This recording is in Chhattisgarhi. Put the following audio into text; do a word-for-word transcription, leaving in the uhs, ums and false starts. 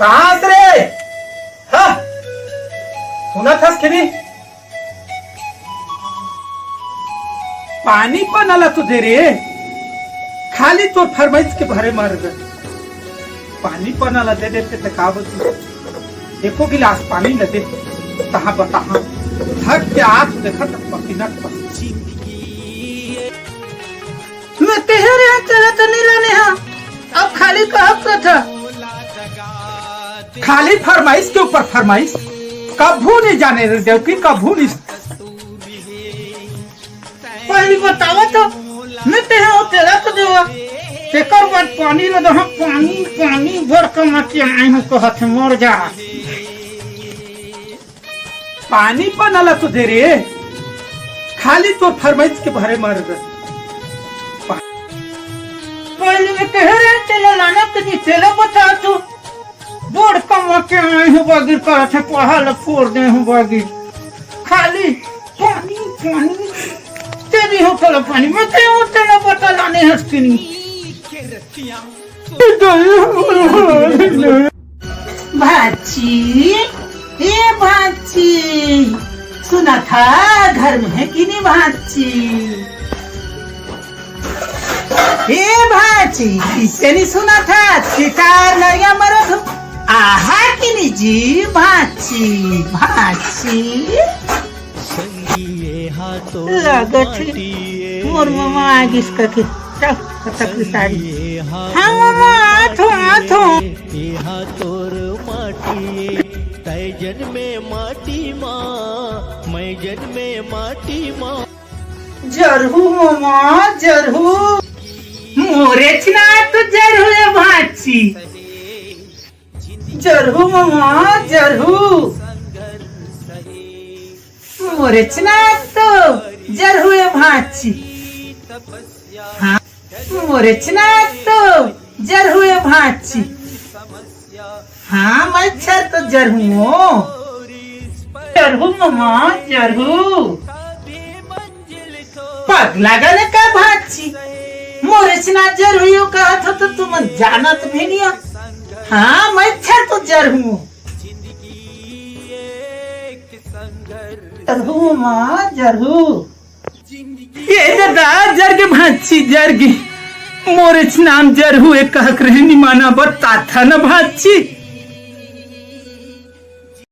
कहाँ हस रे? हाँ? सुनत हस कि नहीं? पानी पना ला तो दे रे, खाली तोर फरमाइश के भरे मर गे। पानी पना ला दे देते त का बोलती? एको गिलास पानी ला दे, तहाँ बताहा। थक के आँख देखत पसीना पसीना। मैं कहे रे, चला तो नहीं लाने हा, अब खाली कहत तो था। खाली फरमाइश के ऊपर फरमाइश, कभू नहीं जाने रे देवकी, कभू नहीं। पहली बतावा तो, मैं कहे हो तेरा तो देवा, तेकर बाद पानी लगा, हाँ, पानी, पानी भर कमा के आए हूँ, कहत है, मर जा। पानी पना ला तो दे रे, खाली तोर फरमाइश के भरे मर गे। पहले मैं कहे रे, तेला लाना तो नहीं, तेला बता तू। बड़ कमा के आए हूँ बागिर, करत है पहाड़ ला फोड़ दे हूँ बागिर। खाली पानी, पानी, तेरी हो तेला पानी, मैं कहे हो तेला बता लाने हस कि नहीं। भाची, ए भाची, सुना था घर में है कि नहीं भाची? ए भाची, किसे नहीं सुना था? सितार लगा मरो तो आहा कि नहीं जी भाची, भाची। लागत हे मोर ममा आ गिस कथे। चल, कतक बिसारी। हाँ ममा, आथो, आथो। एहा तोर माटी, तै जन्मे माटी मा, मैं जन्मे माटी मा। जरहू ममा, जरहू। मोरेच ना तो जरहू ए भाची। जरहू ममा, जरहू। मोरेच ना तो जरहू ए भाची। हाँ, मोरेच ना तो जरहू ए भाची। हाँ, मच्छर तो जरहू। जरहू ममा, जरहू। पगला गले का भाची? मोरेच ना जरहू कहत हो तो तुम जानत भी नहीं हो। हाँ, मच्छर तो जरहू। जरहू ममा, जरहू। ए दादा, जरगे भाची, जरगे। मोरेच नाम जरहू ए कहक रहे निमाना बरताथा न भाची।